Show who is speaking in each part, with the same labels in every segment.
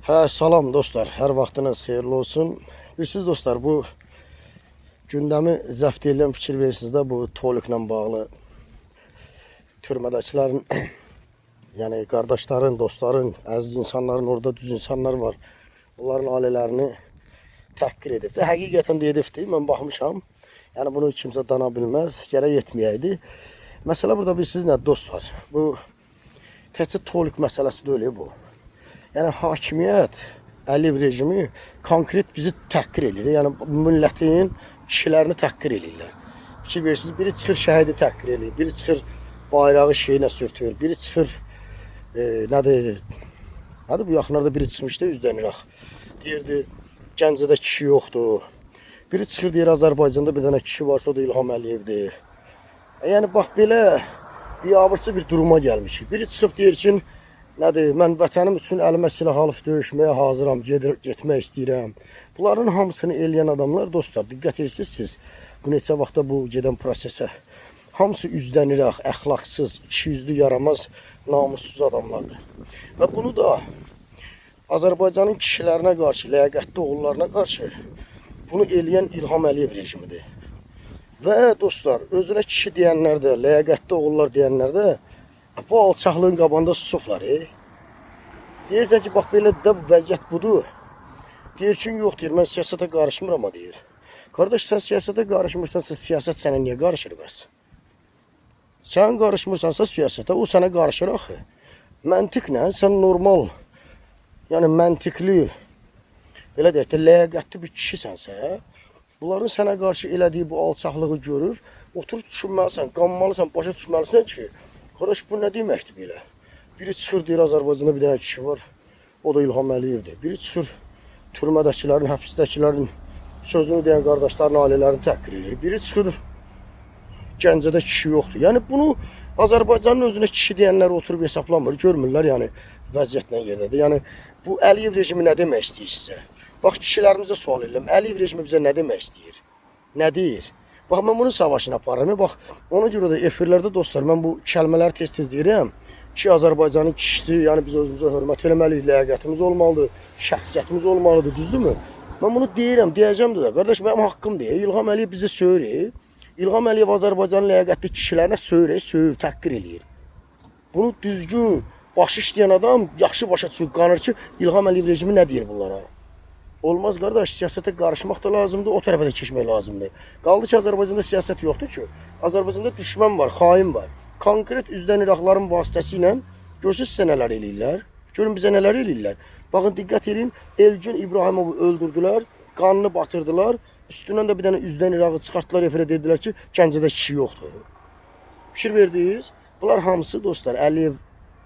Speaker 1: Hə, salam dostlar. Hər vaxtınız xeyirli olsun. Bilirsiniz dostlar, bu gündəmi zəbt edən, fikir verirsiniz də, bu Toliklə bağlı türmədəkilərin, yəni qardaşların, dostların, əziz insanların, orada düz insanlar var. Onların ailələrini təhqir edibdi. Həqiqətən də edibdi. Mən baxmışam. Yəni bunu kimsə dana bilməz. Gərək etməyəydi. Məsələ burada bilirsiniz nə dostlar? Bu təkcə Tolik məsələsi deyil bu. Yəni hakimiyyət, Əliyev rejimi konkret bizi təhqir eləyir. Yəni millətin kişilərini təhqir eləyirlər. Fikir verirsiniz, biri çıxır şəhidi təhqir eləyir, biri çıxır bayrağı şeyinə sürtür, biri çıxır nədir? Nədir bu yaxınlarda biri çıxmışdı üzdən İraq. Deyirdi Gəncədə kişi yoxdur. Biri çıxır deyir Azərbaycanda bir dənə kişi varsa o da İlham Əliyevdir. Yəni bax belə biabırçı bir duruma gəlmişik. Biri çıxıb deyir ki, nədir, mən vətənim üçün əlimə silah alıb döyüşməyə hazıram, gedir, getmək istəyirəm. Bunların hamısını eləyən adamlar dostlar, diqqət edirsiniz siz bu neçə vaxtda bu gedən prosesə. Hamısı üzdən iraq, əxlaqsız, ikiyüzlü, yaramaz, namussuz adamlardır. Və bunu da Azərbaycanın kişilərinə qarşı, ləyaqətli oğullarına qarşı bunu eləyən İlham Əliyev rejimidir. Və dostlar, özünə kişi deyənlər də, ləyaqətli oğullar deyənlər də bu alçaqlığın qabağında susublar. Deyirsən ki, bax belə də bu vəziyyət budur. Deyir ki, yox deyir, mən siyasətə qarışmıram deyir. Qardaş, sən siyasətə qarışmırsansa, siyasət sənə niyə qarışır bəs? Sən qarışmırsansa siyasətə, o sənə qarışır axı. Məntiqlə sən normal, yəni məntiqli, belə deyək də, ləyaqətli bir kişisənsə, bunların sənə qarşı elədiyi bu alçaqlığı görür, oturub düşünməlisən, qanmalısan, başa düşməlisən ki, qardaş bu nə deməkdir belə? Biri çıxır deyir Azərbaycanda bir dənə kişi var, o da İlham Əliyevdir. Biri çıxır türmədəkilərin, həbsdəkilərin sözünü deyən qardaşların ailələrini təhqir edir. Biri çıxır Gəncədə kişi yoxdur. Yəni bunu Azərbaycanın özünə kişi deyənlər oturub hesablamır, görmürlər yəni vəziyyət nə yerdədir. Yəni bu Əliyev rejimi nə demək istəyir sizə? Bax kişilərimizə sual edirəm. Əliyev rejimi bizə nə demək istəyir? Nə deyir? Bax mən bunun savaşını aparıram. Bax ona görə də efirlərdə dostlar mən bu kəlmələri tez-tez deyirəm ki, Azərbaycanın kişisi, yəni biz özümüzə hörmət eləməliyik, ləyaqətimiz olmalıdır, şəxsiyyətimiz olmalıdır, düzdürmü? Mən bunu deyirəm, deyəcəm də. Qardaş mənim haqqımdır. İlham Əliyev bizi söyür. İlham Əliyev Azərbaycanın ləyaqətli kişilərinə söyür, söyür, təhqir eləyir. Bunu düzgün başı işləyən adam yaxşı başa düşür, qanır ki, İlham Əliyev rejimi nə deyir bunlara? Olmaz qardaş, siyasətə qarışmaq da lazımdır, o tərəfə də keçmək lazımdır. Qaldı ki, Azərbaycanda siyasət yoxdur ki. Azərbaycanda düşmən var, xain var. Konkret üzdən İraqların vasitəsilə görürsüz sizə nələr eləyirlər. Görün bizə nələr eləyirlər. Baxın diqqət edin, Elgün İbrahimovu öldürdülər, qanını batırdılar. Üstündən də bir dənə üzdən İrağı çıxartdılar, efirə dedilər ki, Gəncədə kişi yoxdur. Fikir verdiniz? Bunlar hamısı dostlar Əliyev,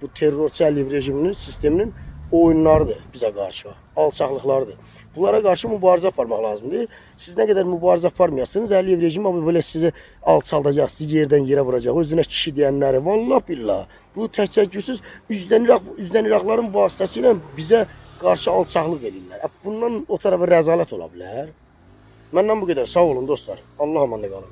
Speaker 1: bu terrorçu Əliyev rejiminin, sisteminin oyunlarıdır bizə qarşı, alçaqlıqlarıdır. Bunlara qarşı mübarizə aparmaq lazımdır. Siz nə qədər mübarizə aparmayasınız, Əliyev rejimi abi belə sizi alçaldacaq, sizi yerdən yerə vuracaq. Özünə kişi deyənləri, vallah billah. Bu təkcə gücsüz üzdən İraq, üzdən İraqların vasitəsilə bizə qarşı alçaqlıq eləyirlər. Bundan o tərəfə rəzalət ola bilər. Məndən bu qədər. Sağ olun dostlar. Allah amanda qalın.